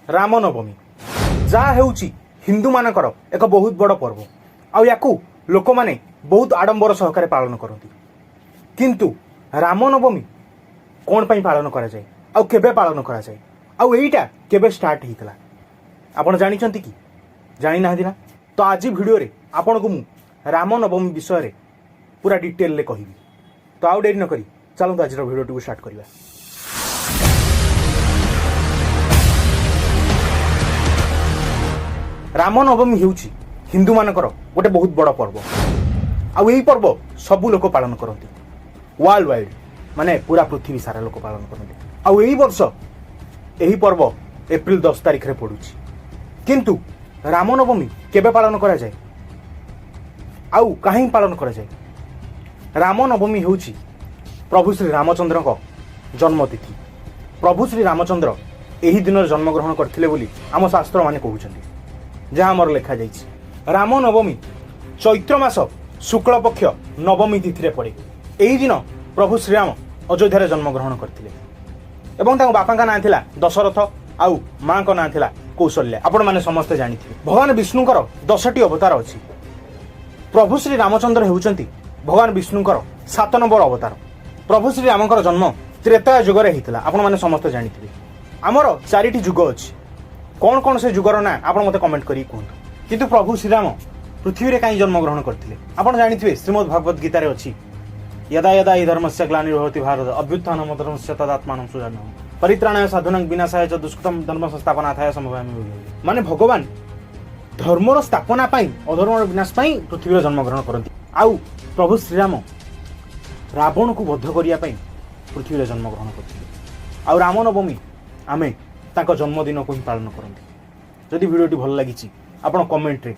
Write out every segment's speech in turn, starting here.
ରାମନବମୀ, ଯାହା ହେଉଛି ହିନ୍ଦୁମାନଙ୍କର ଏକ ବହୁତ ବଡ଼ ପର୍ବ ଆଉ ୟାକୁ ଲୋକମାନେ ବହୁତ ଆଡ଼ମ୍ବର ସହକାରେ ପାଳନ କରନ୍ତି। କିନ୍ତୁ ରାମନବମୀ କ'ଣ ପାଇଁ ପାଳନ କରାଯାଏ ଆଉ କେବେ ପାଳନ କରାଯାଏ ଆଉ ଏଇଟା କେବେ ଷ୍ଟାର୍ଟ ହେଇଥିଲା, ଆପଣ ଜାଣିଛନ୍ତି କି? ଜାଣିନାହାନ୍ତି ନା? ତ ଆଜି ଭିଡ଼ିଓରେ ଆପଣଙ୍କୁ ମୁଁ ରାମନବମୀ ବିଷୟରେ ପୁରା ଡିଟେଲରେ କହିବି। ତ ଆଉ ଡେରି ନକରି ଚାଲନ୍ତୁ, ଆଜିର ଭିଡ଼ିଓଟିକୁ ଷ୍ଟାର୍ଟ କରିବା। ରାମନବମୀ ହେଉଛି ହିନ୍ଦୁମାନଙ୍କର ଗୋଟେ ବହୁତ ବଡ଼ ପର୍ବ ଆଉ ଏହି ପର୍ବ ସବୁ ଲୋକ ପାଳନ କରନ୍ତି ୱାର୍ଲଡ ୱାଇଡ୍, ମାନେ ପୁରା ପୃଥିବୀ ସାରା ଲୋକ ପାଳନ କରନ୍ତି। ଆଉ ଏହି ବର୍ଷ ଏହି ପର୍ବ ଏପ୍ରିଲ 10 ତାରିଖରେ ପଡ଼ୁଛି। କିନ୍ତୁ ରାମନବମୀ କେବେ ପାଳନ କରାଯାଏ ଆଉ କାହିଁକି ପାଳନ କରାଯାଏ? ରାମନବମୀ ହେଉଛି ପ୍ରଭୁ ଶ୍ରୀ ରାମଚନ୍ଦ୍ରଙ୍କ ଜନ୍ମତିଥି। ପ୍ରଭୁ ଶ୍ରୀ ରାମଚନ୍ଦ୍ର ଏହି ଦିନରେ ଜନ୍ମଗ୍ରହଣ କରିଥିଲେ ବୋଲି ଆମ ଶାସ୍ତ୍ରମାନେ କହୁଛନ୍ତି, ଯାହା ଆମର ଲେଖାଯାଇଛି। ରାମନବମୀ ଚୈତ୍ର ମାସ ଶୁକ୍ଳପକ୍ଷ ନବମୀ ତିଥିରେ ପଡ଼େ। ଏହି ଦିନ ପ୍ରଭୁ ଶ୍ରୀରାମ ଅଯୋଧ୍ୟାରେ ଜନ୍ମଗ୍ରହଣ କରିଥିଲେ ଏବଂ ତାଙ୍କ ବାପାଙ୍କ ନାଁ ଥିଲା ଦଶରଥ ଆଉ ମାଙ୍କ ନାଁ ଥିଲା କୌଶଲ୍ୟା। ଆପଣମାନେ ସମସ୍ତେ ଜାଣିଥିବେ, ଭଗବାନ ବିଷ୍ଣୁଙ୍କର 10ଟି ଅବତାର ଅଛି। ପ୍ରଭୁ ଶ୍ରୀ ରାମଚନ୍ଦ୍ର ହେଉଛନ୍ତି ଭଗବାନ ବିଷ୍ଣୁଙ୍କର 7 ନମ୍ବର ଅବତାର। ପ୍ରଭୁ ଶ୍ରୀ ରାମଙ୍କର ଜନ୍ମ ତ୍ରେତୟା ଯୁଗରେ ହେଇଥିଲା। ଆପଣମାନେ ସମସ୍ତେ ଜାଣିଥିବେ, ଆମର ଚାରିଟି ଯୁଗ ଅଛି। କ'ଣ କ'ଣ ସେ ଯୁଗର ନାଁ, ଆପଣ ମୋତେ କମେଣ୍ଟ କରିକି କୁହନ୍ତୁ। କିନ୍ତୁ ପ୍ରଭୁ ଶ୍ରୀରାମ ପୃଥିବୀରେ କାହିଁ ଜନ୍ମଗ୍ରହଣ କରିଥିଲେ? ଆପଣ ଜାଣିଥିବେ, ଶ୍ରୀମଦ୍ ଭଗବତ ଗୀତାରେ ଅଛି, "यदा यदा हि धर्मस्य ग्लानिर्भवति भारत, अभ्युत्थानम अधर्मस्य तदात्मानं सृजाम्यहम्, परित्राणाय साधूनां विनाशाय च दुष्कृतम, धर्म संस्थापनार्थाय संभवामि युगे।" ମାନେ ଭଗବାନ ଧର୍ମର ସ୍ଥାପନା ପାଇଁ, ଅଧର୍ମର ବିନାଶ ପାଇଁ ପୃଥିବୀରେ ଜନ୍ମଗ୍ରହଣ କରନ୍ତି। ଆଉ ପ୍ରଭୁ ଶ୍ରୀରାମ ରାବଣକୁ ବଧ କରିବା ପାଇଁ ପୃଥିବୀରେ ଜନ୍ମଗ୍ରହଣ କରିଥିଲେ। ଆଉ ରାମନବମୀ ଆମେ ତାଙ୍କ ଜନ୍ମଦିନକୁ ହିଁ ପାଳନ କରନ୍ତି। ଯଦି ଭିଡ଼ିଓଟି ଭଲ ଲାଗିଛି, ଆପଣ କମେଣ୍ଟରେ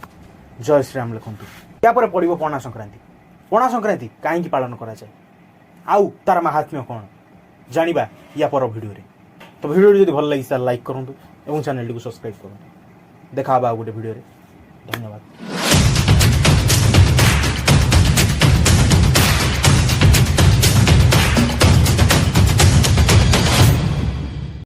ଜୟ ଶ୍ରୀରାମ ଲେଖନ୍ତୁ। ତାପରେ ପଡ଼ିବ ପଣା ସଂକ୍ରାନ୍ତି। ପଣା ସଂକ୍ରାନ୍ତି କାହିଁକି ପାଳନ କରାଯାଏ ଆଉ ତାର ମାହାତ୍ମ୍ୟ କ'ଣ, ଜାଣିବା ୟା ପର ଭିଡ଼ିଓରେ। ତ ଭିଡ଼ିଓଟି ଯଦି ଭଲ ଲାଗିଛି, ତାହେଲେ ଲାଇକ୍ କରନ୍ତୁ ଏବଂ ଚ୍ୟାନେଲଟିକୁ ସବସ୍କ୍ରାଇବ୍ କରନ୍ତୁ। ଦେଖା ହେବା ଆଉ ଗୋଟେ ଭିଡ଼ିଓରେ। ଧନ୍ୟବାଦ।